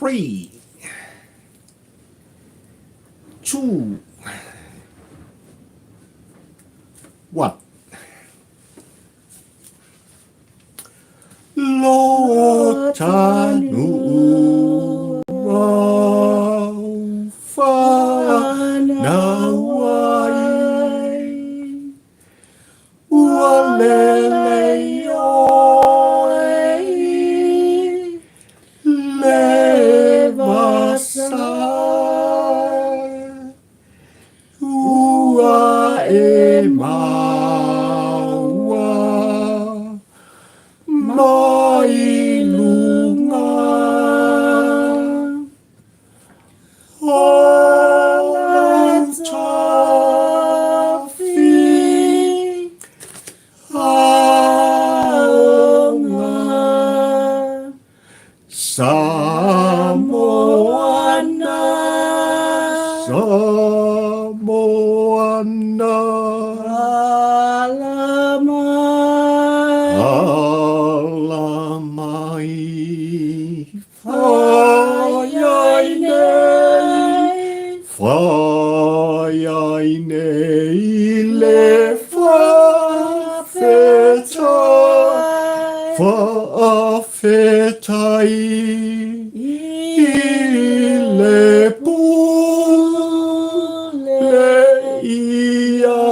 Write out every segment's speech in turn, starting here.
3, 2, 1. Lo tanu au whanau ai Ua lele i oe i le vasa Ua e maua mai lunga O lau tawhi aonga Samoana, Samoana. Ala mai. Ala mai. Whai ai nei, whai ai nei le whawhetai, whawhetai i le pule ia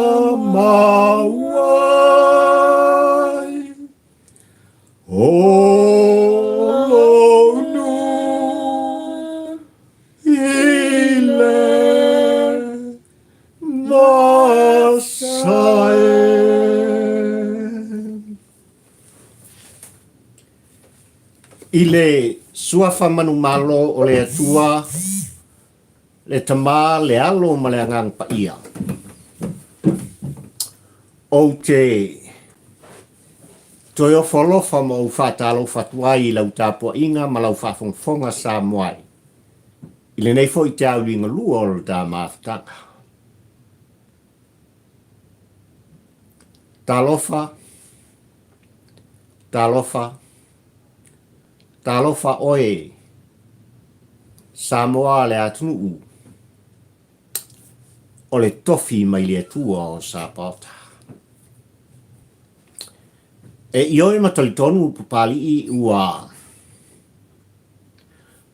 māua ai. O lou i le vasa e. I le Suafa manumalo o le Atua, le Tama, le Alo ma le Agaga Paia, ou te Toe ofo alofa ma ou faatalofa atu ai i lau tapuaiga ma lau faafogafoga Samoa e, i lenei foi teauliga lua o le ta mafutaga. Talofa, talofa, talofa oe Samoa le atunuu o le tofi mai le Atua o Sapaota. E ioe ma talitonu Papalii ua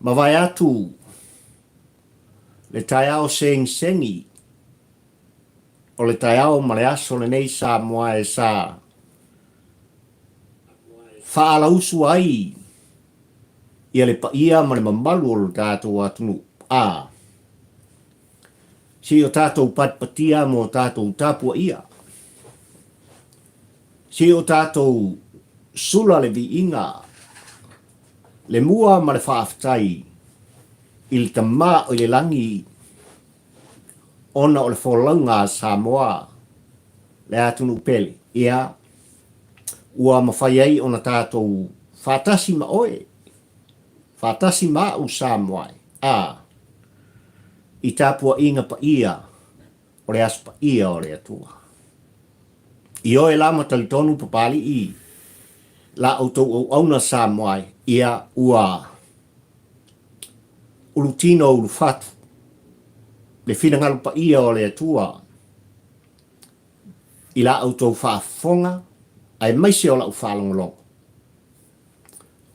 mavae atu le taeao segisegi o le taeao ma le aso lenei Samoa e sa faalausu ai ia le paia ma le mamalu o lo tatou atunuu, a se i o tatou patipatia ma o tatou tapuaia, se i o tatou sula le viiga, le mua ma le faafetai i le Tama o i le lagi ona o le folauga a Samoa, le atunuu pele, ia, ua mafai ai ona tatou faatasi ma oe, faatasi ma au Samoa e, a, i tapuaiga paia o le Aso Paia o le Atua. I oe la ma talitonu Papalii la outou auauna Samoa e, ia, ua ulutino ulufatu le finagalo paia o le Atua i la outou faafofoga aemaise o lau faalogologo,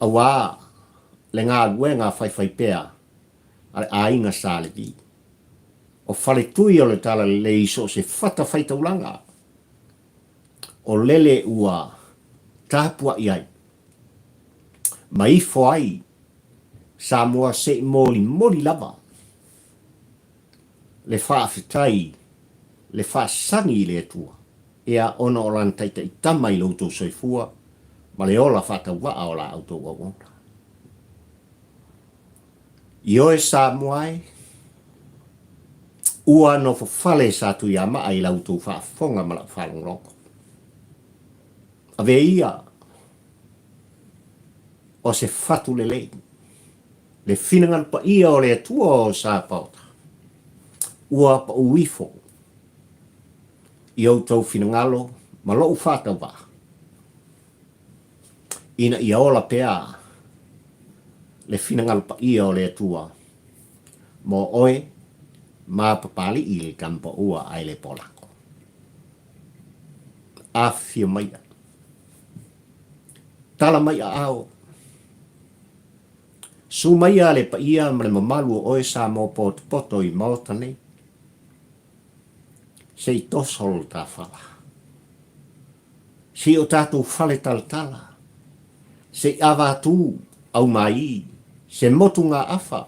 auā le galuega faifaipea a le aiga Sa Levi, o faletui o le Talalelei i so o se fatafaitaulaga o lele ua tapuai ai ma ifo ai Samoa se i molimoli lava le faafetai, le faasagi i le Atua, ia ona o Lana taitaitama i lo outou soifua ma le ola faatauvaa o la outou auauna. I oe Samoa e, ua nofofale sa Tuiamaa i la outou faafofoga ma lau faalogologo. Ave ia o se fatu lelei, le finagalo paia o le Atua o Sapaota, ua pau ifo i outou finagalo ma lou faatauvaa, ina ia ola pea Le finagalo paia o le Atua mo oe ma Papali'i i le Tamapaua ae le Polako. Afifio maia. Tala mai aao. Su maia le paia ma le mamalu o oe Samoa potopoto i Maota nei. Se i toso lo ta fala. Se i o tatou fale talatala. Se i avatu aumaī se motugaafa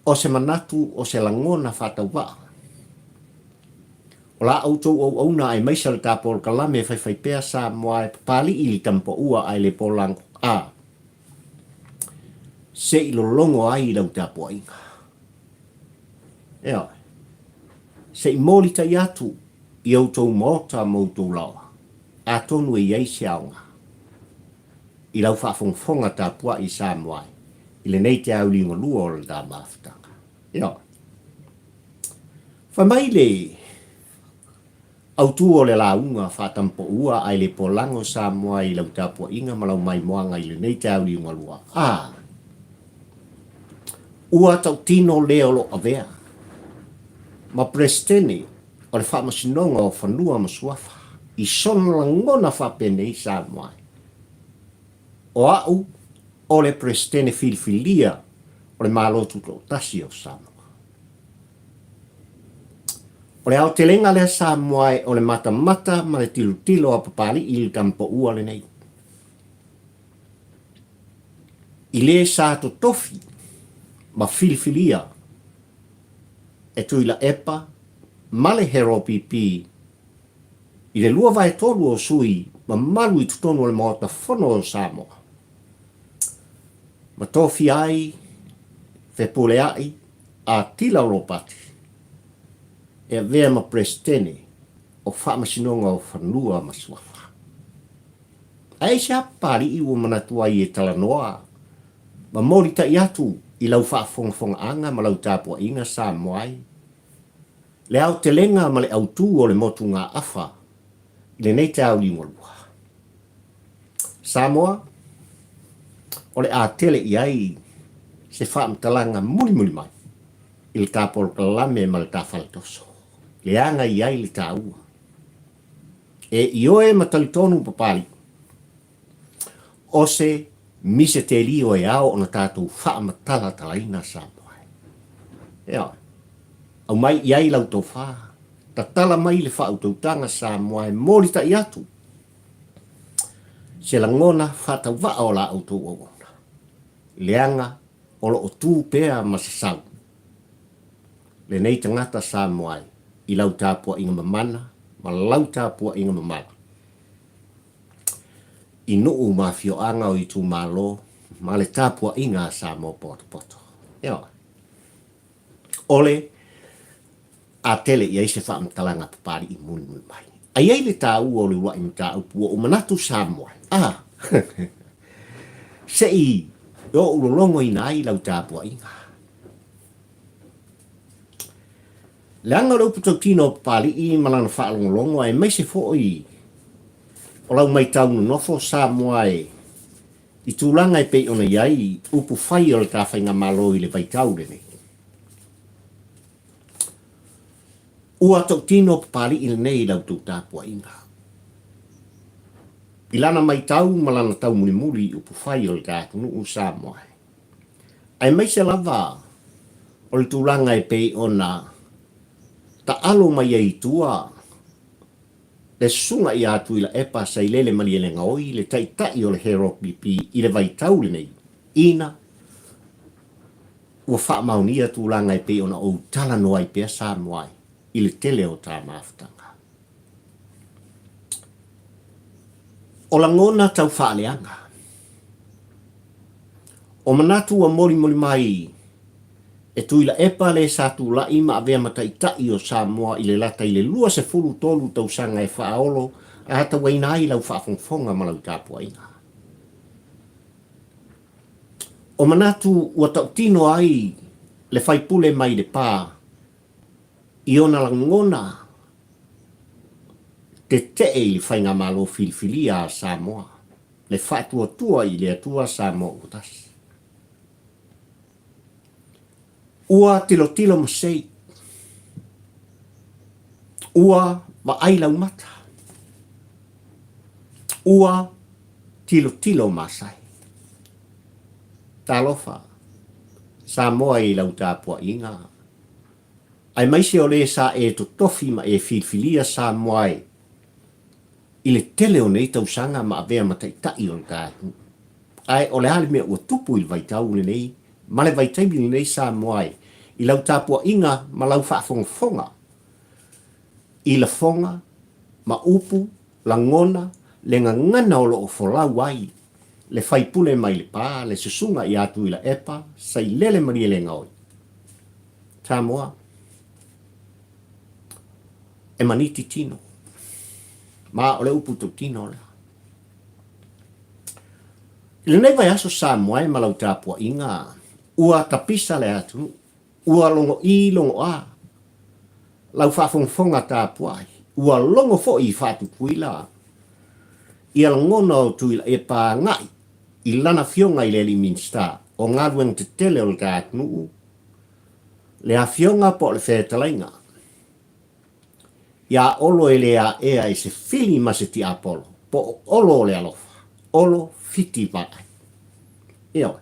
o se manatu o se lagona faatauvaa. O la outou auauna aemaise le ta polokalame e faifai pea Samoa e papali'i i le tamapaua ae le polago a se i lologo ai i lau tapuaiga. Ioe. Se i molitai atu i outou maota ma outou laoa, atonu e i ai se aoga i lau faafogafoga tapuai i Samoa i lenei teauli galua o le ta mafutaga. Ioe. Fai mai le autu o le lauga faatampoua ae le polago Samoa i lau tapuaiga ma lau maimoaga i lenei taeao liugalua. A! Ua tautino le o lo avea ma Peresetene o le Faamasinoga o Fanua ma Suafa i sona lagona faapenei Samoa e, O au o le Peresetene filifilia o le Malo Tutoatasi o Samoa. O le aotelega lea Samoa e o le matamata ma le tilotilo a Papali'i i le tamapaua lenei. I le sa totofi ma filifilia e Tuilaepa ma le Heropipi i le 2/3 o sui mamalu i totonu o le Maota Fono o Samoa, ma tofia ai Fepulea'i Atila Ropati e avea ma Peresetene o Faamasinoga o Fanua ma Suafa. Ae aisea Papali'i ua manatu ai e talanoa ma molitai atu i lau faafogafogaaga ma lau tapuaiga Samoa ai le aotelega ma le autū o le motugaafa i lenei taeao liugalua? Samoa, o le a tele i ai se faamatalaga mulimuli mai i le ta polokalame ma le ta faletoso, leaga i ai le taua. E ioe ma talitonu Papali'i, o se misetelio e ao ona tatou faamatalatalaina Samoa. Ioe, aumai i ai lau tofa, tatala mai le faautautaga Samoa e molitai atu se lagona faatauvaa o la outou auauna, leaga o lo o tu pea ma sasau lenei tagata Samoa i lau tapuaiga mamana ma lau tapuaiga mamala i nuu ma afioaga o itumalo ma le tapuaiga a Samoa potopoto. Ioe. O le a tele i ai se faamatalaga Papali'i mulimuli mai. A i ai le taua o le uluai mataupu ua ou manatu Samoa, a, se i ou lologoina ai lau tapuaiga. Leaga o le upu tautino o Papali'i ma lana faalogologo aemaise foi o lau maitau nonofo Samoa e i tulaga e pei ona i ai upu fai o le ta faigamalo i le vaitau lenei. Ua tautino Papali'i lenei i la outou tapuaiga. I lana maitau ma lana taumulimuli i upufai o le ta atunuu Samoa, aemaise lava o le tulaga e pei ona taalo mai ai i tua le susuga ia Tuilaepa Sailele Malielegaoi, le taitai o le HRPP i le vaitau lenei, ina Ua faamaonia tulaga e pei ona ou talanoa ai pea Samoa i le tele o ta mafutaga. O lagona tau faaleaga. O manatu ua molimoli mai e Tuilaepa le sa tulai ma avea ma taitai o Samoa i le lata i le 23 tausaga e faaolo atauaina ai lau faafogafoga ma lau tapuaiga. O manatu ua tautino ai le faipule mai Lepa i ona lagona tetee i le Faigamalo Filifilia a Samoa, le Faatuatua i le Atua Samoa Ua Tasi. Ua tilotilo masei. Ua vaai laumata. Ua tilotilo masai. Talofa, Samoa i lau tapuaiga, aemaise o le sa e totofi ma e filifilia Samoa e i le tele o nei tausaga ma avea ma taitai o le ta atunuu. Ae o le a le mea ua tupu i le vaitau lenei ma le vaitaimi lenei Samoa e i lau tapuaiga ma lau faafogafoga i lafoga ma upu lagona le gagana o lo o folau ai le faipule mai Lepa le susuga ia Tuilaepa Sailele Malielegaoi. Samoa, e maniti tino, ma o le upu tautino lea. I lenei vaiaso Samoa e ma lau tapuaiga, ua tapisa le atunuu, ua logoʻī logoʻā lau faafogafoga tapuai, ua logo foi i Faatutuila ia lagona o Tuilaepa agai i lana afioga i le alii Minisita o Galuega Tetele o le ta atunuu, le afioga po o le fetalaiga iā Olo e le aea e se fili ma se tiapolo, po o Olo o le alofa, Olo Fiti Vaai. Ioe.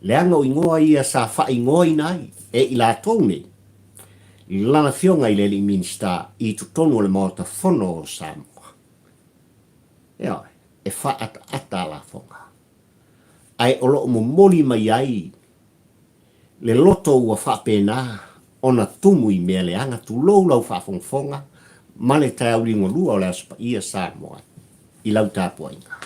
Leaga o igoa ia sa faaigoaina ai e i latou nei lana afioga i le alii Minisita i totonu o le Maota Fono o Samoa. Ioe, e faaataata a lafoga. Ae o lo o momoli mai ai le loto ua faapena ona tumu i mea leaga tulou lau faafogafoga ma le taeao liugalua o le Aso Paia Samoa i lau tapuaiga.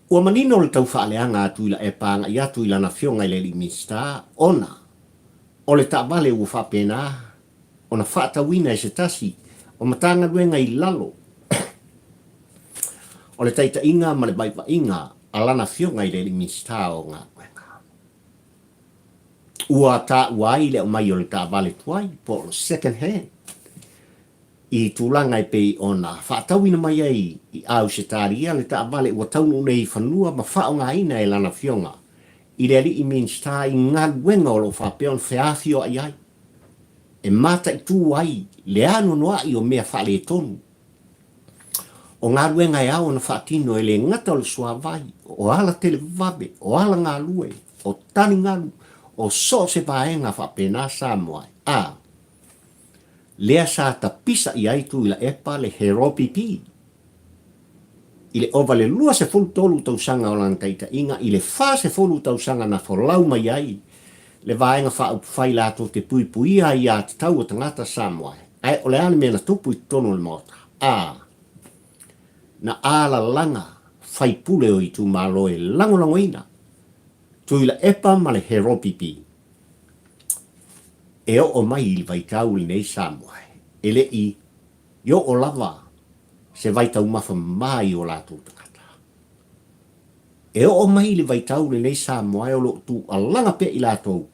Ua manino le taufaaleaga a Tuilaepa agai atu i lana afioga i le alii Minisita ona o le taavale ua faapena ona faatauina e se tasi o Matagaluega i lalo o le taitaiga ma le vaivaiga a lana afioga i le alii Minisita o Galuega. Ua taua ai le aumai o le taavale tuai po o le second hand i tulaga e pei ona faatauina mai ai i Ausetalia le taavale ua taunuu nei i fanua ma faaaogaina e lana afioga i le alii Minisita i galuega o lo o faapea ona feafioai ai e mataitu ai le anoanoai o mea faaletonu o galuega e ao ona faatino e le gata o le suavai, o ala televave, o ala galue, o taligalu, o so o se vaega faapena Samoa a lea sa tapisa i ai Tuilaepa le Heropipi i le ova le 23 tausaga o lana taitaiga i le 40 tausaga na folau mai ai le Vaega Faaupufai latou te puipuia ai ia tatau a tagata Samoa ae o le a le mea na tupu i totonu o le Maota? A Na alalaga faipule o itumalo e lagolagoina Tuilaepa ma le Heropipi e oo mai i le vaitau lenei Samoa e le i oo lava se vaitaumafa mama i o latou tagata. E oo mai i le vaitau lenei Samoa o lo o tuualaga pea i latou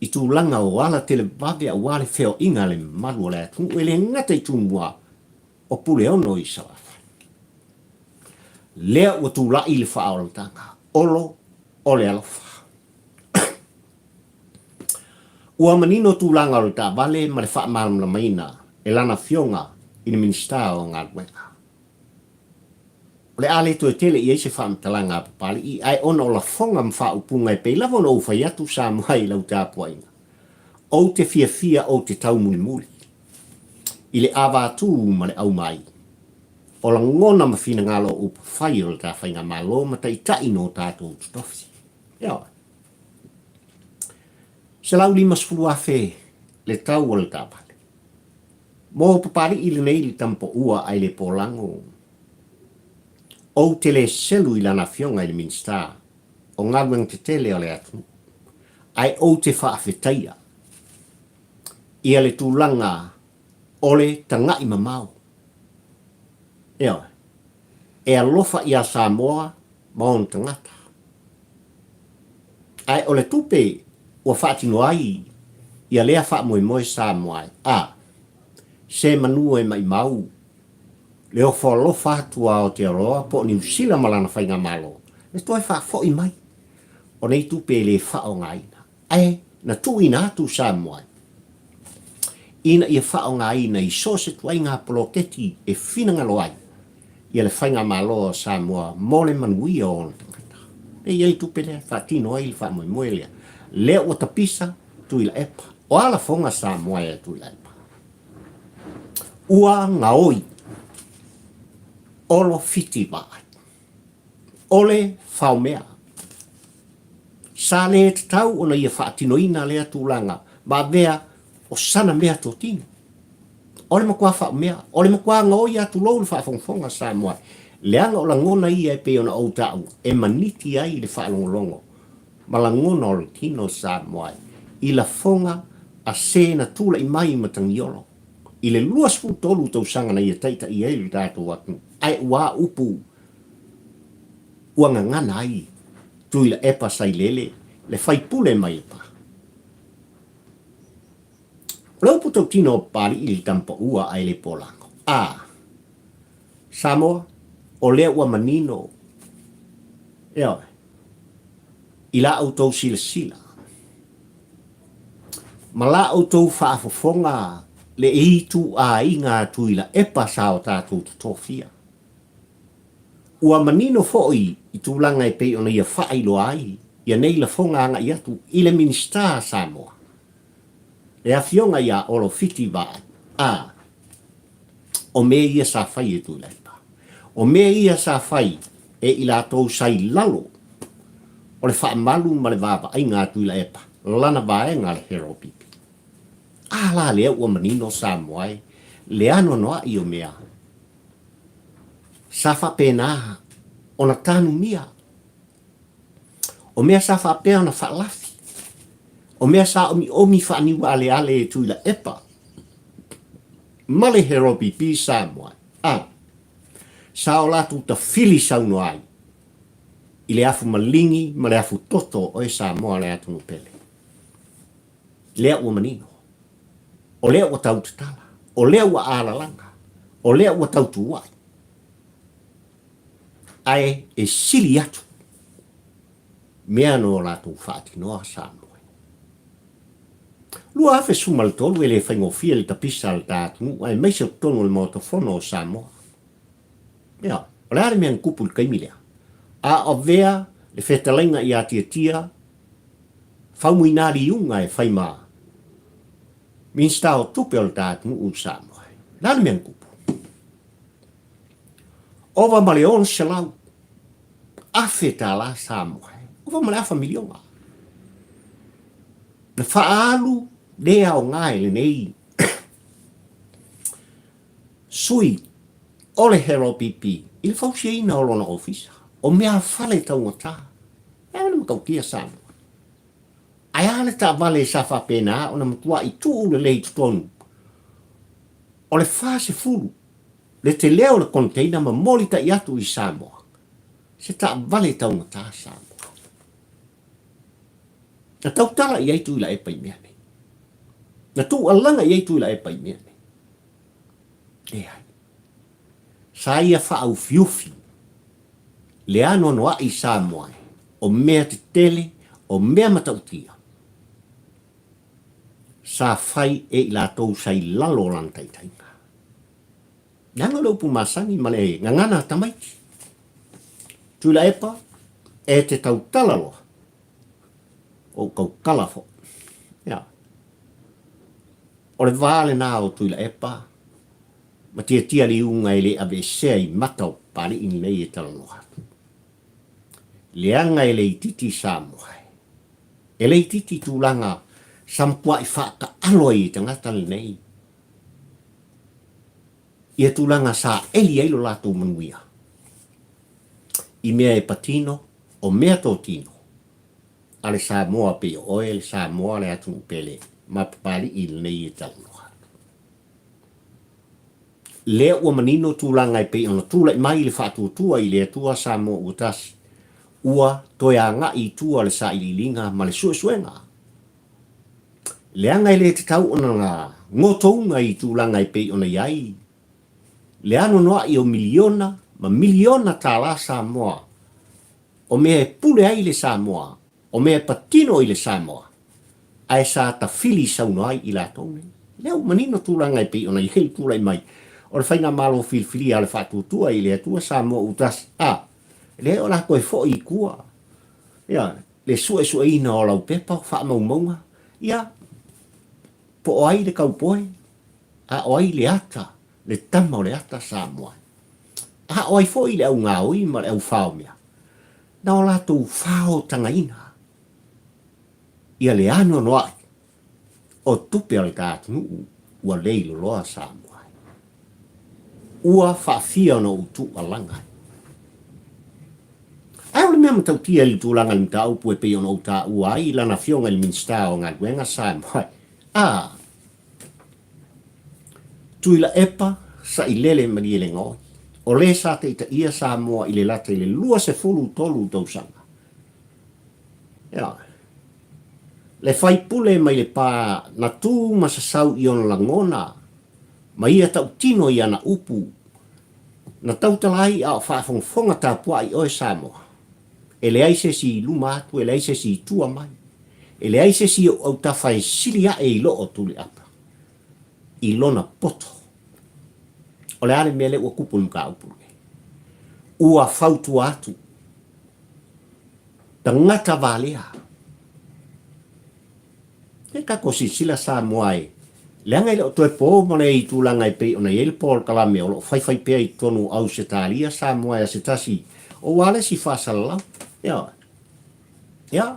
i tulaga o ala televave aua le feoaiga a le mamalu o le atunuu e le gata i Tumua o Puleono i Salafai. Lea ua tulai le faaolataga, Olo o le alofa. Ua manino tulaga o le taavale ma le faamalamalamaina e lana afioga i le Minisita o Galuega. O le a le toe tele i ai se faamatalaga a Papalii, ae ona o lafoga ma faaupuga e pei lava ona ou fai atu Samoa i lau tapuaiga, ou te fiafia ou te taumulimuli i le avatū ma le aumai o lagona ma finagalo o upu fai o le ta faigamalo ma taitai no tatou totofi. Ioe. 150,000 le tau o le taavale. Mo Papalii lenei le tamapaua ae le polago. Ou te le selu i lana afioga i le Minisita o Galuega Tetele o le atunuu, ae ou te faafetaia ia le tulaga o le taga'i mamao. Ioe. E alofa ia Samoa ma ona tagata. Ae o le tupe ua faatino ai ia lea faamoemoe Samoa e a se manu e maimau le ofo alofa atu a Aotearoa po o Niu Sila ma lana faigamalo e toe faafoi mai. O nei tupe e le faaaogaina, ae na tuuina atu Samoa ina ia faaaogaina i so o se tuaiga poloketi e finagalo ai ia le Faigamalo a Samoa mo le manuia o ona tagata. E i ai le tupe lea e faatino ai le faamoemoe lea. Lea ua tapisa Tuilaepa. O a lafoga Samoa e a Tuilaepa? Ua gaoi Olo Fiti Vaai. O le faomea. Sa le tatau ona ia faatinoina lea tulaga ma avea o sana mea totino. O le matua faomea, o le matua gaoi a tulou le faafogafoga Samoa, leaga o lagona ia e pei ona ou taua e maniti ai le faalogologo ma lagona o le tino Samoa i lafoga a se na tulai mai i Matagiolo i le 23 tausaga na ia taitaia ai le tatou atunuu, ae ua upu ua gagana ai Tuilaepa Sailele le faipule mai Lepa. O le upu tautino o Papalii i le tamapaua ae le polago. A Samoa, o lea ua manino, ioe, i la outou silasila ma la outou faafofoga le ituaiga a Tuilaepa sa o tatou totofia. Ua manino foi i tulaga e pei ona ia faailoa ai ia nei lafoga agai atu i le Minisita a Samoa, le Afioga ia Olo Fiti Vaai, a o mea ia sa fai e Tuilaepa, o mea ia sa fai e i latou sa i lalo o le faamalu ma le vaavaaiga a Tuilaepa, lana vaega le HRPP. A la lea ua manino Samoa e le anoanoai o mea sa faapena ona tanumia, o mea sa faapea ona faalafi, o mea sa omiomi faaniuaaleale e Tuilaepa ma le HRPP Samoa a sa o latou tafili saunoa ai i le afu maligi ma le afu toto o oe Samoa le atunuu pele. Lea ua manino. O lea ua tau tatala. O lea ua alalaga. O lea ua tau tuuai. Ae e sili atu mea no latou faatinoa Samoa. 2013 e le faigofie le tapisa a le ta atunuu aemaise o totonu o le Maota Fono o Samoa. Ia, o le a le mea na tupu i le taimi lea? A avea le fetalaiga ia Tiatia Faumuina Liuga e fai ma Minisita o Tupe o le ta atunuu i Samoa. O le a le mea na tupu? Ova ma le 600 afe tālā Samoa. Ova ma le afa miliona. Na faaalu le aoga e lenei sui o le HRPP i le fausiaina o lona ofisa, o meafale taugata. E a le matautia Samoa? Ae a le taavale sa faapena ona matuai tuu lelei i totonu o le 40 le tele o le container ma molitai atu i Samoa se taavale taugata Samoa. Na tautala i ai Tuilaepa i mea nei. Na tuualaga i ai Tuilaepa i mea nei. Leai. Sa ia faaufiufi le anoanoai i Samoa o mea tetele, o mea matautia sa fai e i latou sa i lalo o lana taitaiga. Leaga o le upu masani ma le gagana a tamaiti. Tuilaepa, e te tautala loa, ou tautala foi. Ia. O le va lena o Tuilaepa ma Tiatia Liuga e le aveesea i mata o Papalii lenei e talanoa atu. Leaga e le itiiti Samoa e. E le itiiti tulaga sa matuai faataalo ai e tagata lenei ia tulaga sa eli ai lo latou manuia i mea e patino o mea totino a le Samoa pei o oe le Samoa le atunuu pele ma Papalii lenei e talanoa atu. Lea ua manino tulaga e pei ona tulai mai le faatuatua i le Atua Samoa ua tasi, ua toe agai i tua le sailiiliga ma le suesuega. Leaga e le tatau ona gotouga i tulaga e pei ona i ai le anoanoai o miliona ma miliona tālā Samoa o mea e pule ai le Samoa. O mea e patino i le Samoa, ae sa tafili saunoa ai i latou nei. Lea ua manino tulaga e pei ona i ai le tulai mai o le Faigamalo filifilia a le Faatuatua i le Atua Samoa ua tasi, a, lea o le a toe foi i tua, ia, le suesueina o lau pepa o faamaumauga, ia, po o ai le kaupoe, a o ai le ata, le tama o le ata Samoa. A o ai foi le au gaoi ma le au faomea, na o latou faotagaina ia le anoanoai o tupe a le ta atunuu ua leiloloa Samoa ai. Ua faafia ona ou tuualaga ai. Ae o le mea matautia i le tulaga i le mataupu e pei ona ou taua ai i lana afioga i le Minisita o Galuega Samoa ai, a Tuilaepa Sailele Malielegaoi, o le sa taitaia Samoa i le lata i le 23 tausaga. Ia, le faipule mai Lepa na tu ma sasau i ona lagona ma ia tautino i ana upu na tautala ai a o faafogafoga tapuai oe Samoa. E leai se isi i luma atu, e leai se isi i tua mai. E leai se isi ou autafa e sili ae i loo Tuliapa i lona poto. O le a le mea lea ua tupu i le mataupu lenei? Ua fautua atu tagata valea. E tatou silasila Samoa e, leaga e le o toe po ma le i tulaga e pei ona i ai le polokalame o lo o faifai pea i totonu o Ausetalia Samoa e a se tasi o ua le isi faasalalau. Ioe. Ia,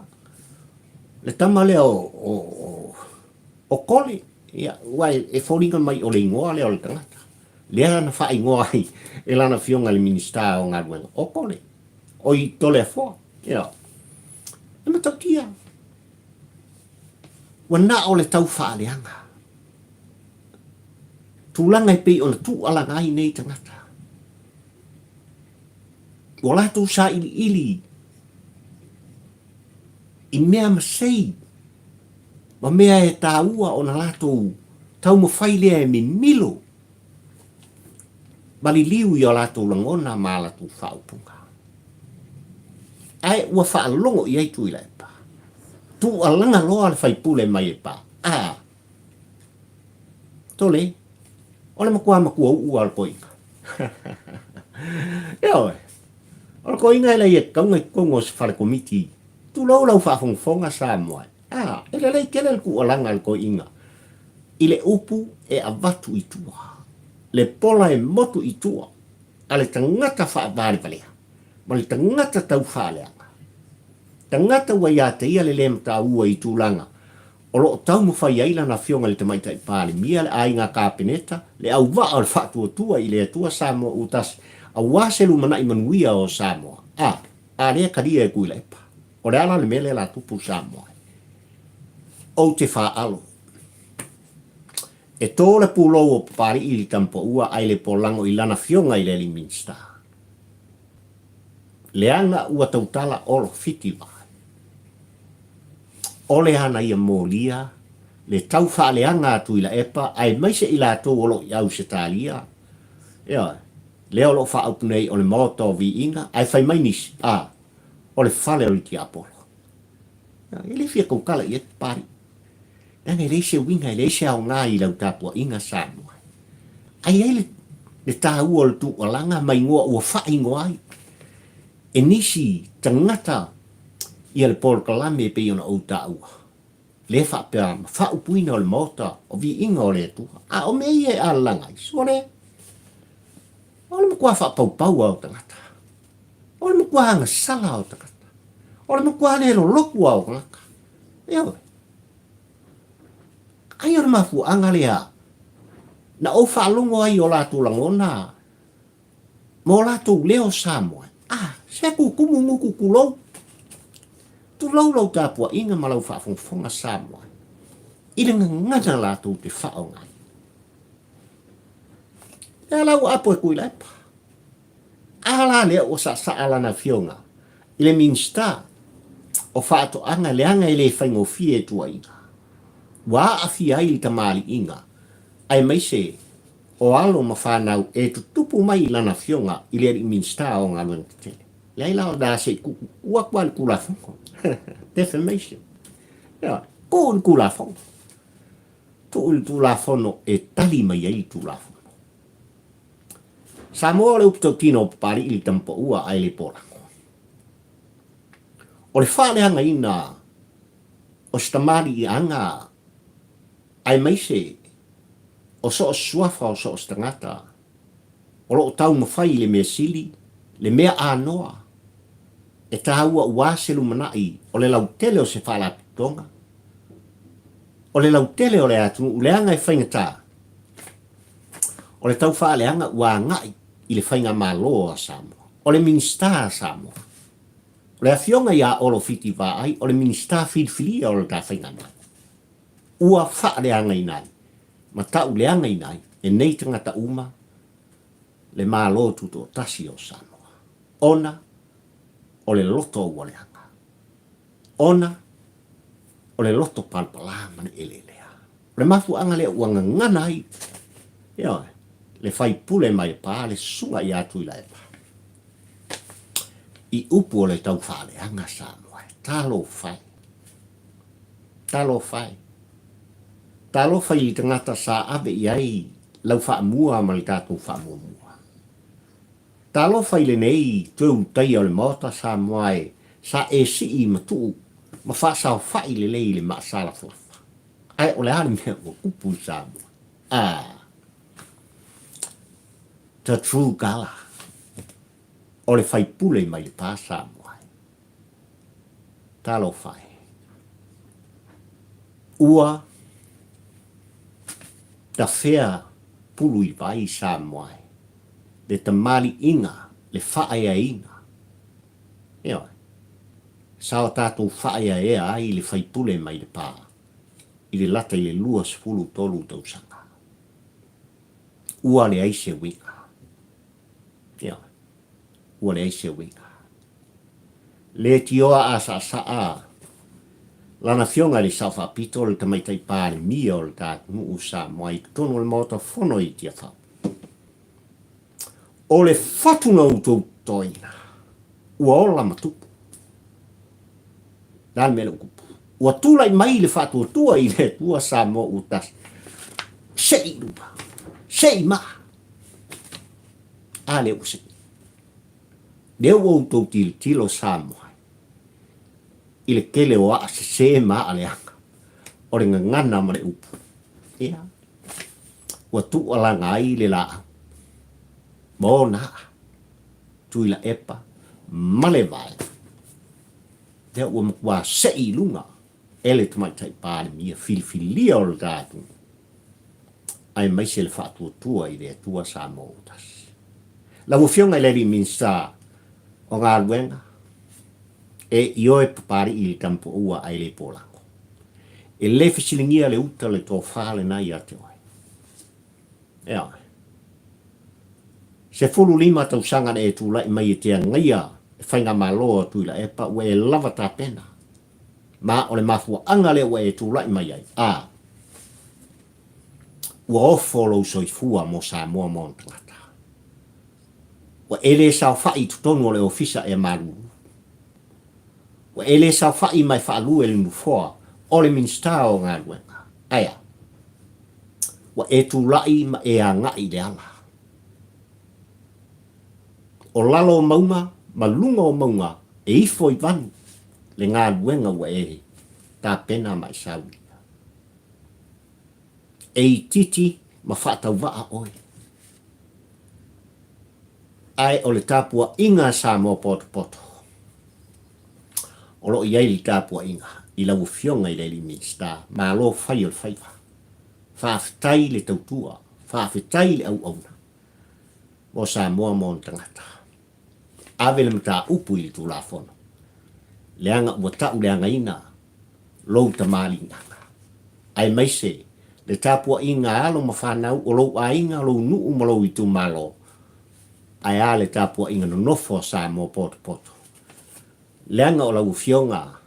le tama lea o, o, o, o Kole, ia, ua e, e foliga mai o le igoa lea o le tagata. Lea na faaigoa ai e lana afioga i le Minisita o Galuega, o Kole, o i Toleafoa. Ia, e matautia. Ua na o le tau faaleaga. Tulaga e pei ona tuualaga ai nei tagata. Ua latou sailiili i mea masei ma mea e taua ona latou taumafai lea e mimilo ma liliu i o latou lagona ma a latou faaupuga. Ae ua faalogo i ai Tuilaepa. Tuualaga loa le faipule mai Lepa. A! Tole, o le matua matua uu lava o le toeaina. Ioe, o le toeaina e leai e tatau ona i totonu o se fale komiti. Tulou lau faafogafoga Samoa. A, e lelei tele le tuualaga a le toeaina i le upu e avatu i tua, le pola e motu i tua a le tagata faavalevalea ma le tagata tau faaleaga. Tagata ua ia te ia le le mataua i tulaga o lo o taumafai ai lana Afioga i le Tamaitai Palemia, le Aiga Kapeneta, le auvaa o le Faatuatua i le Atua Samoa ua tasi, aua se lumanai manuia o Samoa. A, a lea talia e Tuilaepa. O le a la le mea lea la tupu Samoa? Ou te faaalo. E tō le pulou o Papali'i i le Tampaua ai le polago i lana Afioga i le Alii Minisita. Leaga ua tautala olo fiti vae. O le ana ia molia le tau faaleaga a Tuilaepa aemaise i latou o lo o i Ausetalia, ioe, lea o lo o faaupu nei o le Maota o Viiga, ae fai mai nisi, a, o le fale o le tiapolo. E le fia tautala i ai Papalii. Leaga e leai se uiga, e leai se aoga i lau tapuaiga Samoa. Ae i ai le, le taua o le tuualaga ma igoa ua faaigoa ai e nisi tagata ia le polokalame e pei ona ou taua, lea faapea ma faaupuina o le Maota o Viiga o le Atua. A o mea ia e alalaga ai, sole, o le matua faapaupau lava o tagata. O le matua agasala o tagata. O le matua le lolotu lava o tagata. Ioe. Ai o le mafuaaga lea na ou faalogo ai i o latou lagona ma o latou leo Samoa. Ah, se tutumu gutu tulou. Tulou lau tapuaiga ma lau faafogafoga Samoa i le gagana latou te faaaoga ai. Lea la ua apo e Tuilaepa. A la lea ua saasaa lana afioga i le Minisita o Faatoaga leaga e le faigofie e tuuaiga. Ua aafia ai le tamaliiga aemaise o alo ma fanau e tutupu mai i lana afioga i le alii Minisita o Galuega Tetele. Leai la o le a se i tuu atu lava i le Tulafono. Defamation. Ioe. Tuu i le Tulafono. Tuu i le Tulafono e tali mai ai le Tulafono. Samoa o le upu tautino o Papalii i le tamapaua ae le polago. O le faaleagaina o se tamaliiaga aemaise o so o se suafa o so o se tagata o lo o taumafai i le mea sili, le mea anoa, e taua ua se lumanai o le lautele o se faalapotopotoga, o le lautele o le atunuu leaga e faigata, o le tau faaleaga ua agai i le faigamalo a Samoa. O le Minisita a Samoa, o le Afioga ia Olo Fiti Vaai, o le Minisita filifilia o le ta faigamalo, ua faaleagaina ai ma tauleagaina ai e nei tagata uma le Malo Tutoatasi o Samoa, ona o le loto ua leaga, ona o le loto palapala ma le eleelea. O le mafuaaga lea ua gagana ai, ioe, le faipule mai Lepa, le susuga ia Tuilaepa, i upu o le taufaaleaga Samoa e. Talofa e! Talofa e! Talofa i le tagata sa ave i ai lau faamua ma le tatou faamuamua. Talofa i lenei toe ulutaia o le Maota Samoa e sa e sii ma tuu ma faasaofai lelei i le maasalafolafa. Ae o le a le mea ua tupu i Samoa? Ah! The true colour o le faipule mai Lepa Samoa e. Talofa e. Ua tafea pulu i vai Samoa e, le tamaliiga, le faaeaina. Ioe. Sa o tatou faaeaea ai le faipule mai Lepa i le lata i le 23 tausaga. Ua leai se uiga. Ioe. Ua leai se uiga. Leitioa a saasaa lana afioga i le Sao Faapito le Tamaitai Palemia o le ta atunuu Samoa i totonu o le Maota Fono i Tiafau. O le fatu na outou totoina, ua ola ma tupu. Le a le mea lea ua tupu? Ua tulai mai le faatuatua i le Atua Samoa ua tasi. Sei i luma, sei maa. A lea ua sei. Lea ua outou tilotilo Samoa i le tele o aa sese ma aa leaga o le gagana ma le upu. Ia, ua tuualaga ai le laau ma ona aa, Tuilaepa ma le vaega. Lea ua matua sei i luga e le Tamaitai Palemia filifilia o le ta atunuu, aemaise le faatuatua i le Atua Samoa ua tasi. Lau Afioga i le Alii Minisita o Galuega, e ioe Papalii i le Tamapoua ae le polago. E le fesiligia le uta le tofa lena ia te oe. Ioe. 15 tausaga na e tulai mai e te agaia le Faigamalo a Tuilaepa ua e lava tapena. Ma o le mafuaaga lea ua e tulai mai ai, a ua ofo lou soifua mo Samoa ma ona tagata. Ua e le saofai i totonu o le ofisa ea malulu. Ua e le saofai ma e faalue le nofoa o le Minisita o Galuega. Ae a? Ua e tulai ma e agai i le ala. O lalo o mauga ma luga o mauga e ifo i vanu le galuega ua e tapena ma e saulia. E itiiti ma faatauvaa oe. Ae o le tapuaiga a Samoa potopoto, o lo o i ai le tapuaiga i lau Afioga i le Alii Minisita, malo fai o le faiva. Faafetai le tautua, faafetai le auauna mo Samoa ma ona tagata. Ave le mataupu i le Tulafono, leaga ua tauleagaina lou tamaliiaga, aemaise le tapuaiga a alo ma fanau o lou aiga, lou nuu ma lou itumalo, ae a le tapuaiga nonofo a Samoa potopoto. Leaga o lau Afioga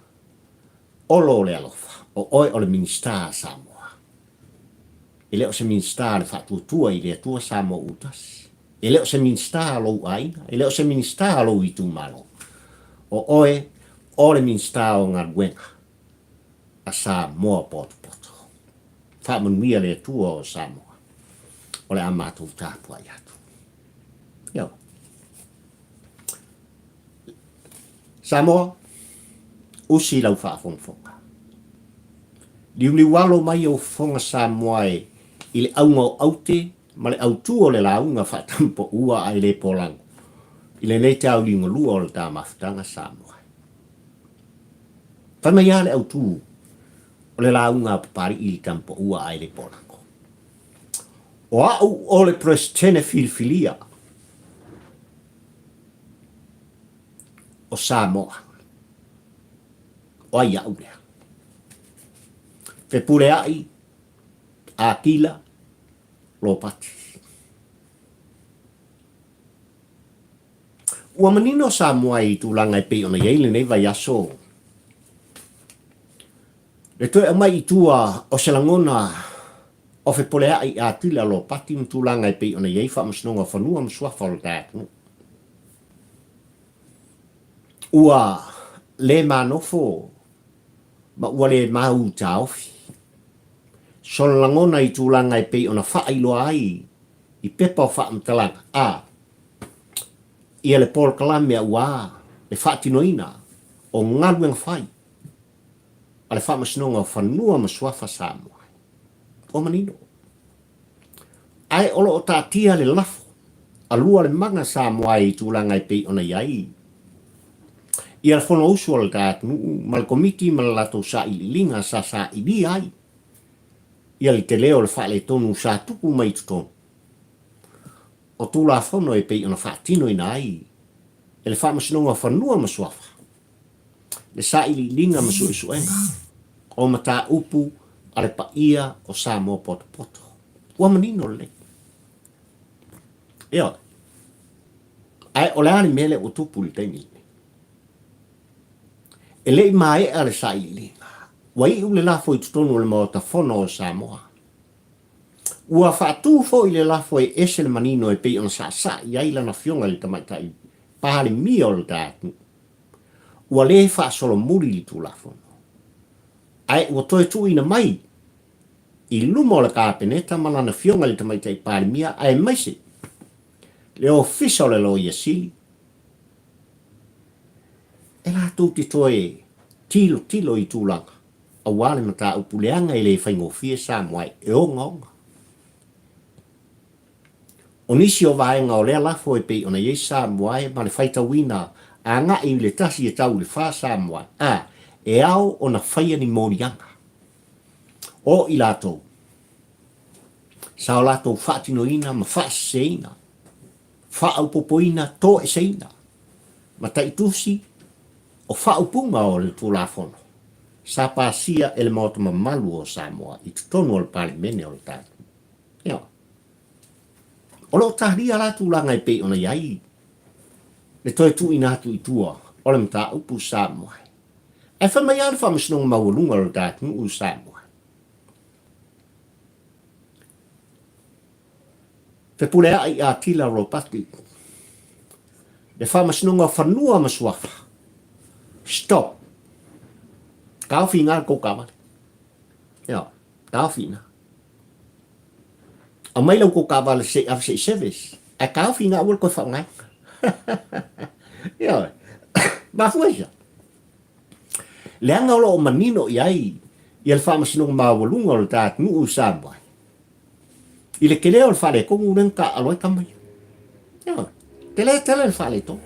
Olo o le alofa, o oe o le Minisita a Samoa. E le o se Minisita a le Faatuatua i le Atua Samoa ua tasi. E le o se Minisita a lou aiga, e le o se Minisita a lou itumalo. O oe o le Minisita o Galuega a Samoa Potopoto. Faamanuia le Atua o Samoa. O le a matou tapuai atu. Ioe. Samoa, usi lau faafogafoga. Liuliu alo mai ou fofoga Samoa e i le auga o aute ma le autu o le lauga faatampoua ae le polago i lenei tauliugalua o le ta mafutaga Samoa. Fai mai lava le autu o le lauga a Papalii i le tampoua ae le polago. O au o le Peresetene filifilia o Samoa. O ai au lea? Fepuleai Atila Lopati. Ua manino Samoa i tulaga e pei ona i ai lenei vaiaso. Le toe aumai i tua o se lagona o Fepuleai Atila Lopati ma tulaga e pei ona i ai Faamasinoga o Fanua ma Suafa o le ta atunuu. Ua le manofo ma ua le mau taofi. Sona lagona i tulaga e pei ona faailoa ai i pepa o faamatalaga, a ia le polokalame auā le faatinoina o galuega fai a le Faamasinoga o Fanua ma Suafa Samoa. Ua manino. Ae o lo o taatia le lafo a lua le maga Samoa i tulaga e pei ona i ai ia le Fonousu a le ta atunuu ma le Komiti ma le latou sailiiliga sa sailia ai ia le tele o le faaletonu sa tupu mai i totonu o Tulafono e pei ona faatinoina ai e le Faamasinoga o Fanua ma Suafa le sailiiliga ma suesuega o mataupu a le paia o Samoa potopoto. Ua manino lelei. Ioe. Ae o le a le mea lea ua tupu i le taimi lenei? E le i maea le sailiiliga. Ua iu le lafo i totonu o le Maota Fono o Samoa. Ua faatu foi le lafo e ese le manino e pei ona saasaa i ai lana Afioga i le Tamaitai Palemia o le ta atunuu. Ua le faasolomuli le Tulafono, ae ua toe tuuina mai i luma o le Kapeneta ma lana Afioga i le Tamaitai Palemia aemaise le Ofisa o le Loia Sili e latou te toe tilotilo i tulaga aua le mataupu leaga e le faigofie Samoa e ogaoga. O nisi o vaega o lea lafo e pei ona i ai Samoa e ma le faitauina agai i le tasi e tau i le fa Samoa a e ao ona faia ni moliaga o i latou sa o latou faatinoina ma faaseseina, faaopopoina, toeseina ma taitusi o faaupuga o le Tulafono sa pasia e le Maota mamalu o Samoa i totonu o le Palemene o le tatou. Ioe. O lo o talia la tulaga e pei ona i ai le toe tuuina atu i tua o le mataupu Samoa. Ae fai mai lava le Faamasinoga Maualuga o le ta atunuu Samoa. Fepuleai Atila Ropati, le Faamasinoga o Fanua ma Suafa. Stop. Taofi i ina le tou taavale. Ioe, taofi i ina. Aumai la outou taavale se i ave se i service, ae taofi ina aua le toe faaaogaina. Ioe. Mafua i sea? Leaga o lo o manino i ai ia le faamasinoga maualuga o le ta atunuu i Samoa i le tele o le faaletonu lea na taaalo ai tama ia. Ioe. Tele tele le faaletonu.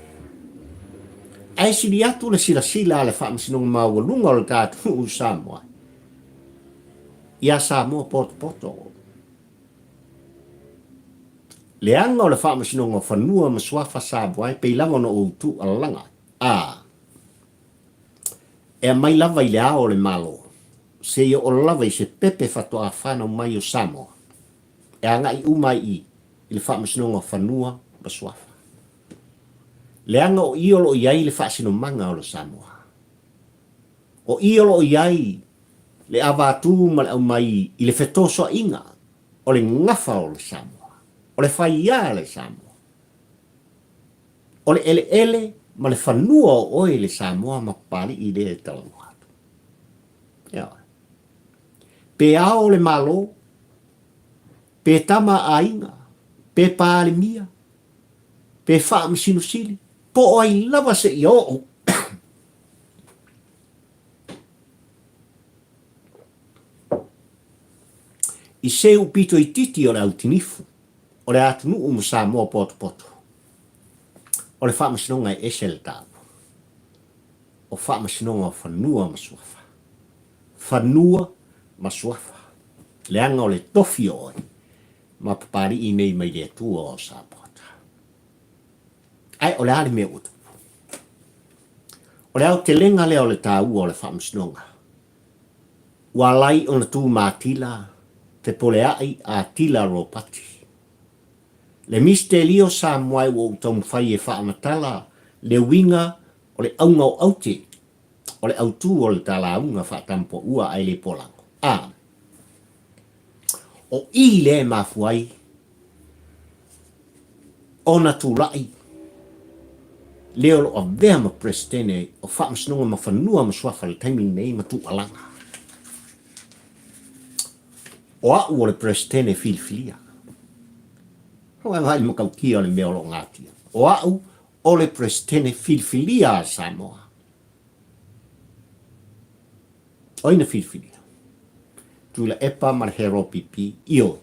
Ae sili atu le silasila a le faamasinoga maualuga o le ta atunuu i Samoa iā Samoa potopoto. Leaga o le Faamasinoga o Fanua ma Suafa Samoa e pei lava ona ou tuualalaga a e aumai lava i le ao o le Malo seia oo lava i se pepe faatoa fanau mai o Samoa e agai uma ai i i le Faamasinoga o Fanua ma Suafa. Leaga o i o lo o i ai le faasinomaga o le Samoa. O i o lo o i ai le avatu ma le aumai i le fetosoaina o le gafa o le Samoa, o le faiā le Samoa, o le eleele ma le fanua o oe le Samoa ma Papalii lea e talanoa atu. Ioe. Pe ao le Malo, pe tama a aiga, pe Palemia, pe Faamasino Sili, po o ai lava seia oo. I se upito itiiti o le autinifu, o le atunuu ma Samoa potopoto, o le faamasinoga e ese le taua. O faamasinoga o fanua ma suafa. Fanua ma suafa. Leaga o le tofi o oe ma Papalii nei mai le Atua o Samoa. Ae o le a le mea ua tupu? O le aotelega lea o le taua o le faamasinoga, ua ala ai ona tu matila fepoleai Atila Ropati. Le Misitelio Samoa ua ou taumafai e faamatala le uiga o le auga o aute o le autū o le talauga faatampuaua ae le polago. A. O i lea e mafua ai ona tulai le o lo o avea ma Peresetene o Faamasinoga ma Fanua ma Suafa i le taimi lenei ma tuualaga. O au o le Peresetene filifilia. Vaai le matautia o le mea o lo o gatia. O au o le Peresetene filifilia a Samoa. O ai na filifilia? Tuilaepa ma le Heropipi, ioe.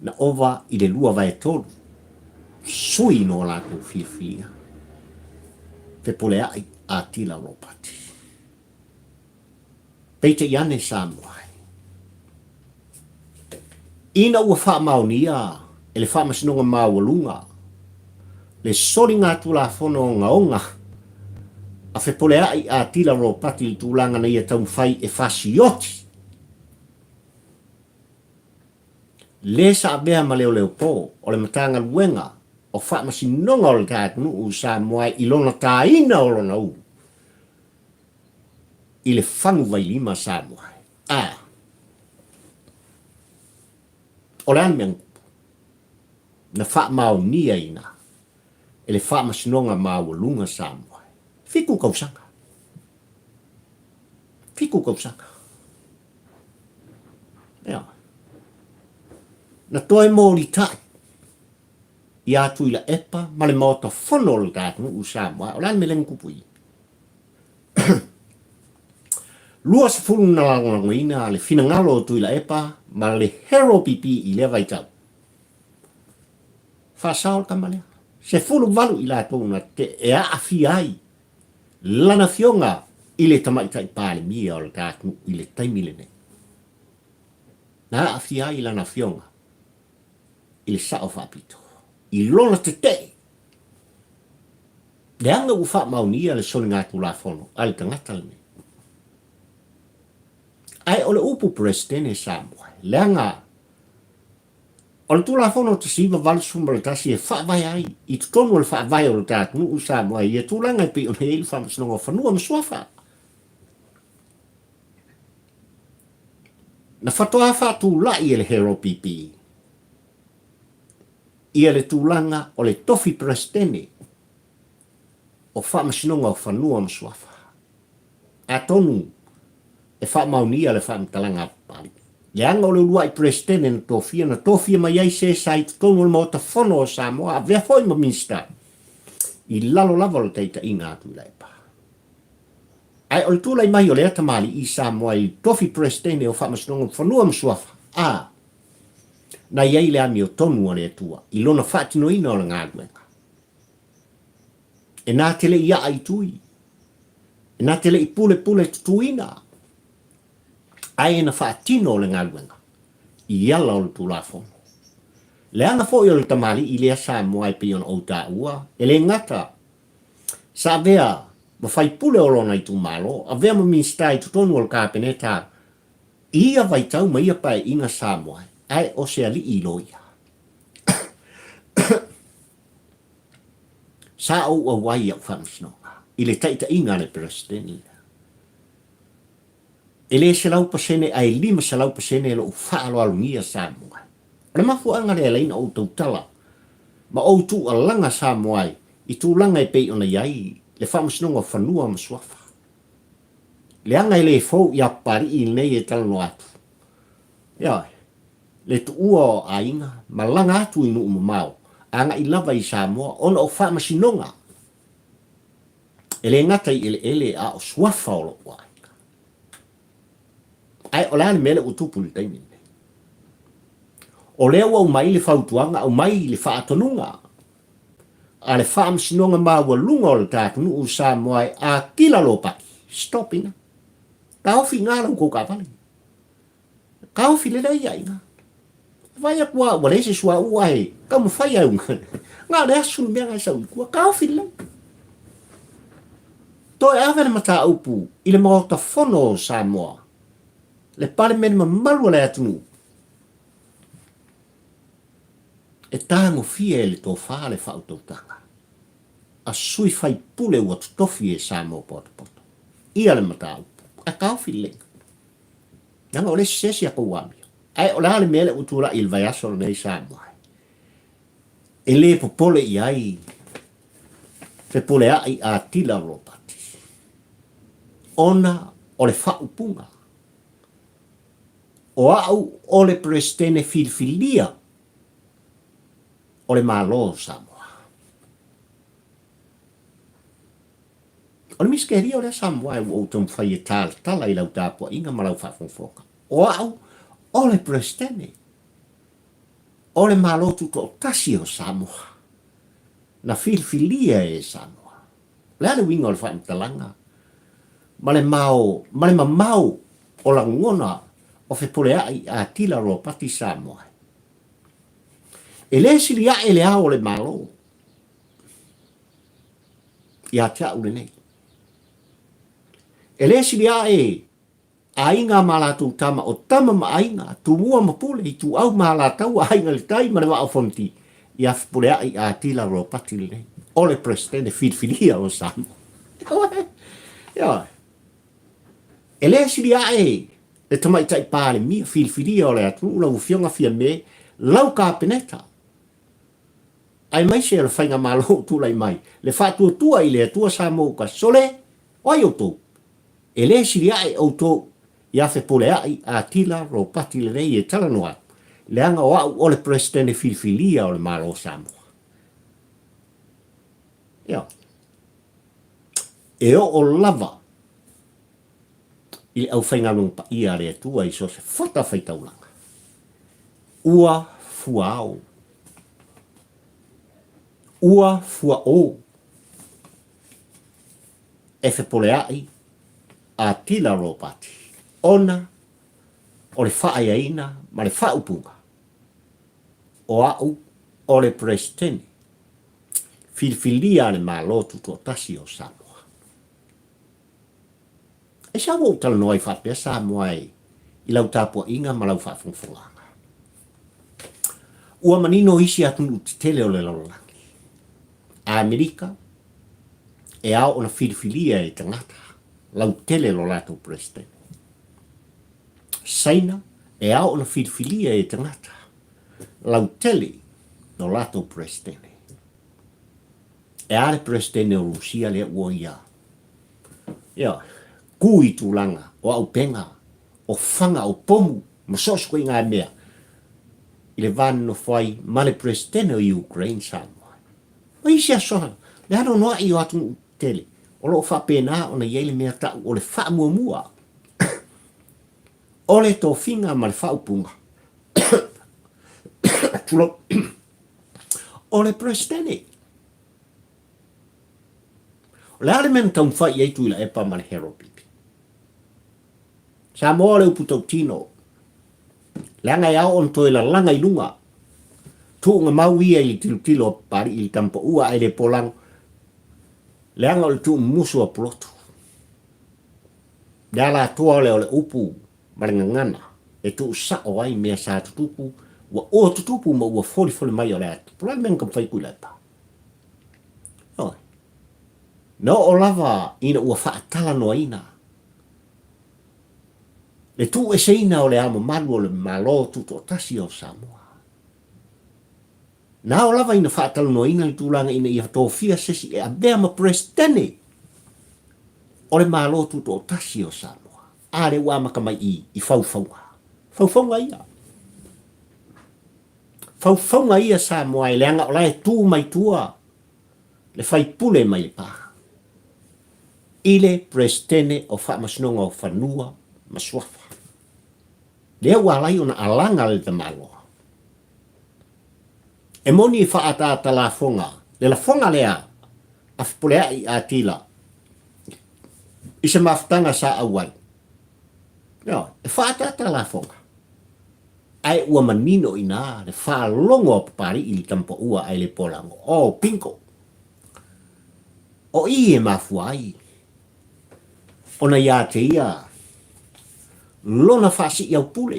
Na ova i le 2/3 sui no latou filifilia. Fepoleai Atila Ropati. Peitai ane Samoa ai. Ina ua faamaonia e le Faamasinoga Maualuga le soligatulafono ogaoga a fepoleai Atila Ropati i le tulaga na ia taumafai e fasioti le sa avea ma leoleopō o le Matagaluega o Faamasinoga o le ta atunuu Samoa i lona tāina o lona ulu i le fagu vailima Samoa. A. O le a le mea na tupu? Na faamaoniaina e le Faamasinoga Maualuga Samoa. 7 tausaga. 7 tausaga. Ioe. Na toe molitai iā Tuilaepa ma le Maota Fono o le ta atunuu Samoa. O le a le mea lea na tupu i i? 20 na lagolagoina le finagalo o Tuilaepa ma le Hero PP i lea vaitau. Faasao le tama lea. 18 i latou na te e aafia ai lana afioga i le Tamaitai Palemia o le ta atunuu i le taimi lenei. Na aafia ai lana afioga i le Sao Faapito i lona tetee Leaga ua faamaonia le soligatulafono a le tagata lenei. Ae o le upu Peresetene Samoa, leaga o le Tulafono 1981 e faavae ai i totonu o le Faavae o le ta atunuu Samoa i ia tulaga e pei ona i ai le Faamasinoga o Fanua ma Suafa. Na faatoa faatulai e le HRPP ia le tulaga o le tofi Peresetene o Faamasinoga o Fanua ma Suafa. Atonu e faamaonia le faamatalaga a Papalii, leaga o le uluai Peresetene na tofia, na tofia mai ai se sa i totonu o le Maota Fono o Samoa, avea foi ma Minisita i lalo lava o le taitaiga a Tuilaepa. Ae o le tulai mai o lea tamalii i Samoa i tofi Peresetene o Faamasinoga o Fanua ma Suafa, a na i ai le amiotonu a le Atua i lona faatinoina o le galuega. E na te le i aa i tui, e na te le i pulepule tutuina, ae na faatino le galuega i ala o le Tulafono. Leaga foi o le tamalii lea Samoa e pei ona ou taua, e le gata sa avea ma faipule o lona itumalo, avea ma Minisita i totonu o le Kapeneta i ia vaitau ma ia paeaiga Samoa, ae o se alii loia. Sa ou auai i au faamasinoga i le taitaiga a le Peresetene lea. E le 100% ae 500% lou faaaloalogia Samoa. O le mafuaaga lea e ala ai ona ou tautala ma ou tuualaga Samoa ai. i tulaga e pei ona i ai le Faamasinoga o Fanua ma Suafa. Leaga e le fou ia Papalii lenei e talanoa atu. Ioe, le tuua o aiga, malaga atu i nuu mamao, agai lava i Samoa ona o faamasinoga e le gata i eleele a o suafa o lou aiga. Ae o le a le mea lea ua tupu i le taimi lenei? O lea ua aumai le fautuaga, aumai le faatonuga a le Faamasinoga Maualuga o le ta atunuu o Samoa e Atila Lopati, stop ina. Taofi i ina la outou taavale. Taofi lelei lava i ina. Vaai atu lava ua leai se suauu ae taumafai lava e na o le asu le mea na e sau i tua. Taofi lelei. Toe ave le mataupu i le Maota Fono o Samoa, le Palemene mamalu a le atunuu, e tagofia e le tofa le faautautaga a sui faipule ua totofi e Samoa potopoto ia le mataupu ae taofi lelei. Leaga o le isi se isi a tou amio. Ae o le a le mea lea ua tulai i le vaiaso lenei Samoa e le popole i ai Fepuleai Atila Ropati ona o le faaupuga O au o le Peresetene filifilia o le Malo o Samoa. O le misikeria o lea Samoa ua ou taumafai e talatala i lau tapuaiga ma lau faafogafoga. O au o le Peresetene o le Malo Tutoatasi o Samoa na filifilia e Samoa. O le a le uiga o le faamatalaga ma le mao ma le mamao o lagona o Fepuleai Atila Ropati Samoa? E le sili ae le ao o le Malo ia te au lenei. E le sili ae Aiga ma latou tama, o tama ma aiga, Tumua ma Pule, Ituau ma Alataua, Aiga i le Tai ma le Vaa o Fonoti, ia Fepuleai Atila Ropati lenei, o le Peresetene filifilia o Samoa. Ioe. E le sili ae le Tamaitai Palemia filifilia o le atunuu, lau Afioga Fiame, lau Kapeneta, aemaise o le Faigamalo ua tulai mai, le faatuatua i le Atua Samoa ua tasi. Sole, o ai outou? E le sili ae outou ia Fepuleai Atila Ropati lenei e talanoa atu, leaga o au o le Peresetene filifilia o le Malo o Samoa. Ioe. E oo lava i le aufaigaluega paia a le Atua i so o se fatafaitaulaga, ua fuaao, ua fuaoo e fepoleai Atila Ropati ona o le faaeaina ma le faaupuga o au o le Peresetene filifilia a le Malo Tutoatasi o Samoa. Aisea ua ou talanoa ai faapea Samoa e i lau tapuaiga ma lau faafogafogaga? Ua manino isi atunuu tetele o le lalolagi, Amerika, e ao ona filifilia e tagata lautele lo latou Peresetene. Saina, e ao ona filifilia e tagata lautele lo latou Peresetene. E a le Peresetene o Rusia lea ua ia, ia, ku i tulaga o auupega, o faga, o pomu, ma so o se ituaiga mea i le va nonofo ai ma le Peresetene o Ukraine Samoa. Ma isi aso, le anoanoai o atunuu tetele o lo o faapena ona i ai le mea tau o le faamuamua o le tofiga ma le faaupuga tulou, o le Peresetene. O le a le mea na taumafai i ai Tuilaepa ma le Harold Bibi? Samoa o le upu tautino, leaga e ao ona toe lalaga i luga. Tuuga mau ia i le tilotilo a Papalii i le tamapaua ae le polago, leaga o le tuumumusu a Pulotu. Le alatoa lea o le upu ma le gagana e tuusao ai mea sa tutupu, ua ua tutupu ma ua folifoli mai o le a tupu. O le a le mea na taumafai Tuilaepa? Ioe. Na oo lava ina ua faatalanoaina le tuueseina o Le Ao Mamalu o le Malo Tutoatasi o Samoa. Na ao lava ina faatalanoaina le tulaga ina ia tofia se isi e avea ma Peresetene o le Malo Tutoatasi o Samoa. A lea ua amata mai i i faufauga. Faufauga ia. Faufauga ia Samoa e leaga o la e tu mai tua le faipule mai Lepa i le Peresetene o Faamasinoga o Fanua ma Suafa. Lea ua ala ai ona alaga le tamaloa. E moni e faaataata lafoga le lafoga lea a Fepuleai Atila i se mafutaga sa auai. Ioe, e faaataata lafoga. Ae ua manino i ina le faalogo a Papali'i i le tamapaua ae le polago. Oh, bingo! O i e mafua ai ona ia te ia lona faasiiaupule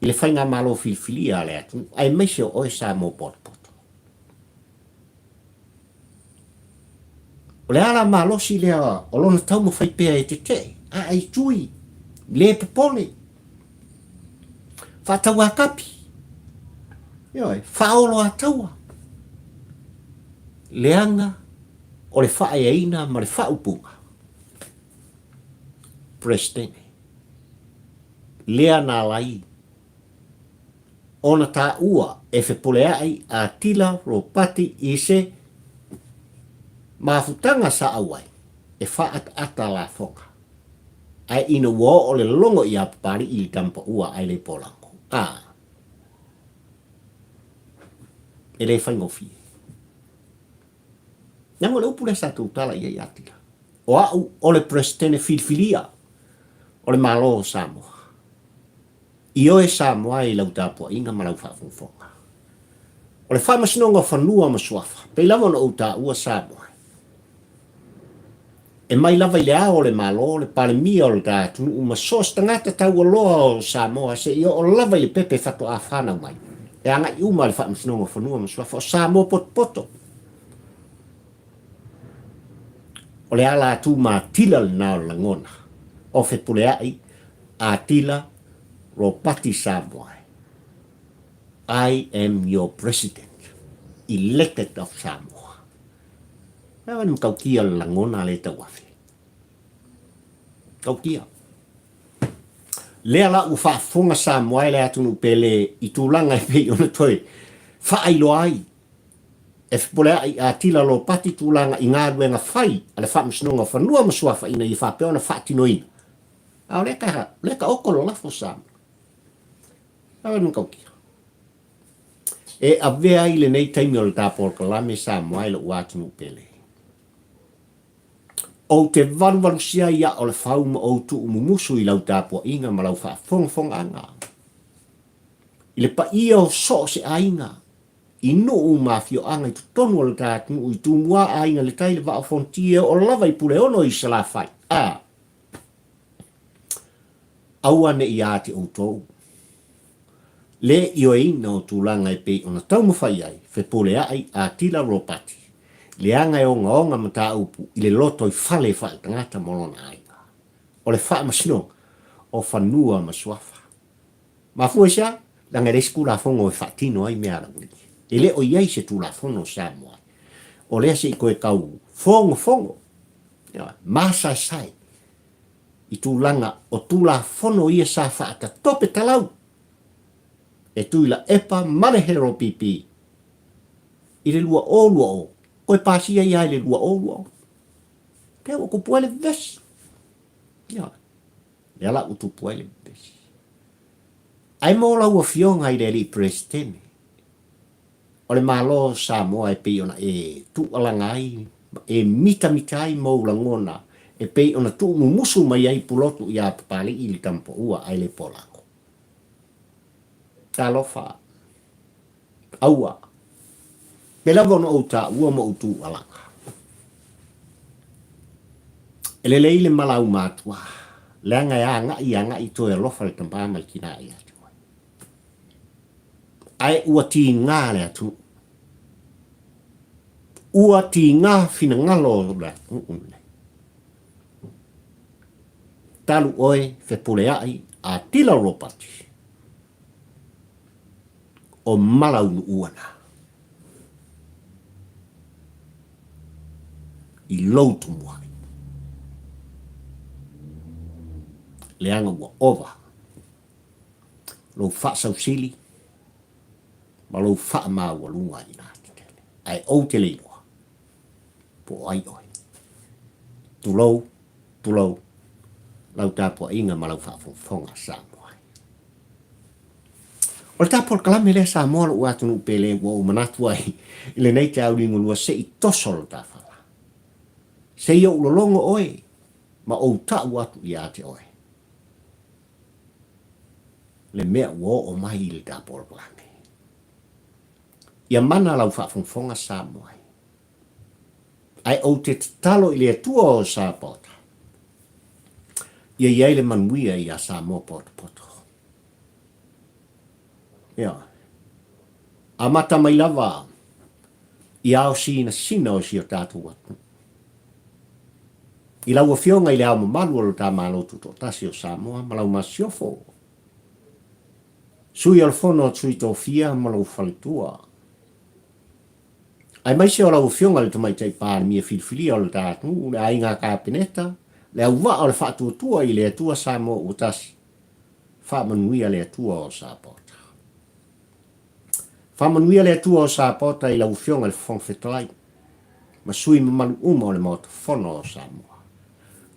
i le faigamalo filifilia a le atunuu, aemaise o oe Samoa potopoto. O le ala malosi lea o lona taumafai pea e tetee, ae tui, le popole, faatauakapi, ioe, faaoloataua, leaga o le faaeaina ma le faaupuga Peresetene, lea na ala ai ona taua e Fepuleai a Tila Ropati i se mafutaga sa auai e faaataata lafoga. Ae ina ua oo le logo iā Papali'i i le tamapaua ae le polago. A. E le faigofie. Leaga o le upu lea sa tautala i ai Atila. O au o le Peresetene filifilia o le Malo o Samoa. Ioe Samoa i lau tapuaiga ma lau faafogafoga. O le Faamasinoga o Fanua ma Suafa, pei lava ona ou taua Samoa, e mai lava i le Ao o le Malo, le Palemia o le ta atunuu ma so o se tagata taualoa o Samoa seia oo lava i le pepe faatoa fanau mai, e agai uma le Faamasinoga o Fanua ma Suafa o Samoa potopoto. O le ala tumatila lena o le lagona o Fepuleai Atila Ropati Samoa I am your president elected of Samoa. Lea wani matautia le lagona le tauafe. Tautia. Lea la ua faafofoga Samoa e le atunuu pele i tulaga e pei ona toe faailoa ai e fepuleai Atila Lopati tulaga i galuega fai a le Faamasinoga o Fanua ma Suafa ina ia faapea ona faatinoina. A o lea ka, lea ka oko lo lafo Samoa. A wani matautia. E avea ai lenei taimi o le ta polokalame Samoa i lou atunuu pele. Ou te valuvalusia ai aa o le fau ma ou tuu mumusu i lau tapuaiga ma lau faafogafogaaga. I le paia o so o se aiga, i nuu ma afioaga i totonu o le ta atunuu i Tumua, Aiga i le Tai, le Vaa o Fonoti e oo lava i Puleono i Salafai, a. Aua ne i ia te outou le ioeina o tulaga e pei ona taumafai ai Fepuleai Atila Ropati, leaga e ogaoga mataupu i le lotoifale faaletagata ma lona aiga. O le faamasinoga o fanua ma suafa. Mafua i se a? Leaga e leai se Tulafono e faatino ai mea a laualii. E le o i ai se Tulafono o Samoa o lea se i toe tau fogofogo, masaesae i tulaga o Tulafono ia sa faatatope talau e Tuilaepa ma le HRPP i le 2020, toe pasia ia i le 2020. Pea ua tupu ai le vevesi. Ioe. Lea la ua tupu ai le vevesi. Ae mo lau Afioga i le Alii Peresetene o le Malo o Samoa e pei ona e tuualaga ai ma e mitamita ai mou lagona e pei ona tuumumusu mai ai Pulotu iā Papali'i i le Tamapaua ae le Polago. Talofa! Aua! Pei lava ona ou taua ma ou tuualaga. E lelei le malaumatuā, leaga e agai agai toe alofa le tamā ma le tinā ia te oe. Ae ua tigā le atunuu. Ua tigā finagalo o le atunuu lenei. Talu oe Fepuleai Atila Ropati. O Malaunuua na. I lou tumuai. Leaga ua ova lou faasausili ma lou faamaualuga i na tetele. Ae ou te le iloa po o ai oe. Tulou, tulou lau tapuaiga ma lau faafogafoga Samoa. O le ta polokalame lea Samoa lou atunuu pele ua ou manatu ai i lenei taeao ligolua se i toso lo ta fala. Se i ou lologo oe ma ou tau atu ia te oe le mea ua oo mai i le ta polokalame. Ia mana lau faafogafoga Samoa. Ae ou te tatalo i le Atua o Sapaota, ia i ai le manuia iā Samoa potopoto. Ioe. Amata mai lava i ao sinasina o si o tatou atunuu. I lau Afioga i le Ao Mamalu o lo ta Malo Tutoatasi o Samoa ma lau Masiofo, Sui o le Fono a Sui Tofia ma lou faletua, Aemaise o lau Afioga i le Tamaitai Palemia filifilia o le ta atunuu, le Aiga Kapeneta, le auvaa o le faatuatua i le Atua Samoa ua tasi, faamanuia le Atua o Sapaota. Faamanuia le Atua o Sapaota i lau Afioga i le Fofoga Fetalai ma sui mamalu uma o le Maota Fono o Samoa.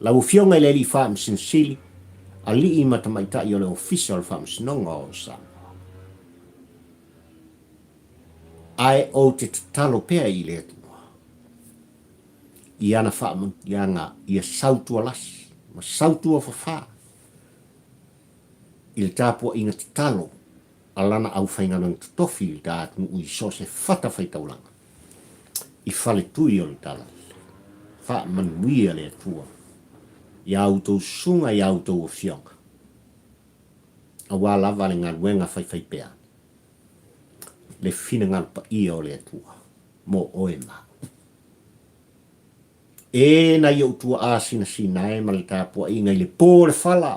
Lau Afioga i le Alii Faamasino Sili, Alii ma Tamaitai o le Ofisa o le Faamasinoga o Samoa. Ae ou te tatalo pea i le Atua i ana faamanuiaga ia sautualasi ma sautuafafā i le tapuaiga tatalo a lana aufaigaluega totofi i le ta atunuu i so o se fatafaitaulaga i faletui o le Talalelei. Faamanuia le Atua i a outou susuga i a outou afioga, aua lava le galuega faifaipea. le finagalo paia o le Atua mo oe ma au. E nai ou tuaa sinasina e ma le tapuaiga i le pō o le fala,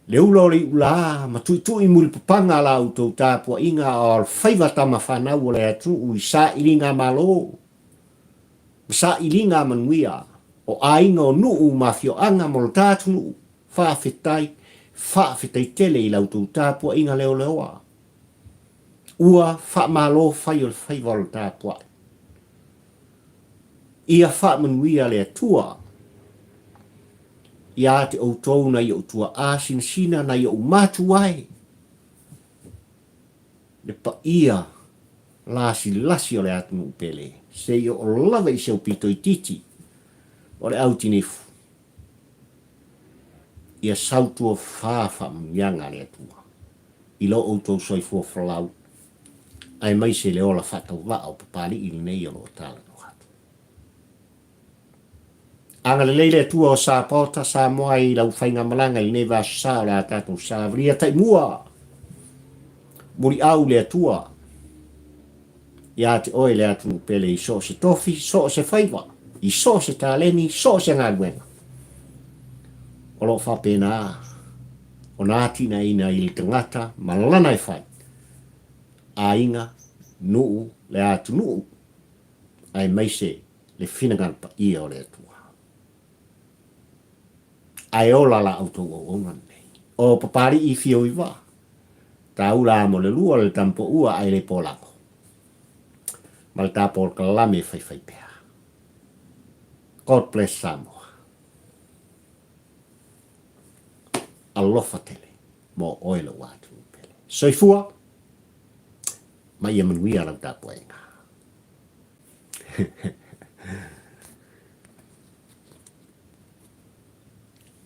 le ula o le iulā ma tuitui mulipapaga la outou tapuaiga a o alofaiva tama fanau o le atunuu i sailiga malo ma sailiga manuia o aiga o nuu ma afioaga ma lo ta atunuu. Faafetai, faafetai tele i la outou tapuaiga leoleoa. Ua faamalo fai o le faiva o le tapuai. Ia faamanuia le Atua ia te outou nai ou tuaa sinasina nai ou matua e, le paia lasilasi o le atunuu pele, seia oo lava i si au pito itiiti o le au tinifu. Ia sautuafā faamanuiaga a le Atua i lo outou soifua folau, aemaise le ola faatauvaa o Papali'i lenei o lo o talanoa atu. Agalelei le Atua o Sapaota, Samoa i lau faigamalaga i lenei vaaso sa o le a tatou savalia taimua. Muliau le Atua ia te oe le atunuu pele i so o se tofi, so o se faiva, i so o se taleni, so o se galuega. O lo o faapena ona atinaeina i le tagata ma lana e fai, aiga, nuu, le atunuu, aemaise le finagalo paia o le Atua. Ae ola la outou auauna lenei. O Papali'i Fioiva, taula mo le lua le tampoua ae le polago, ma le ta polokalame faifaipea. God bless Samoa. Alofa tele mo oe lou atunuu pele. Soifua ma ia manuia lau tapuaiga.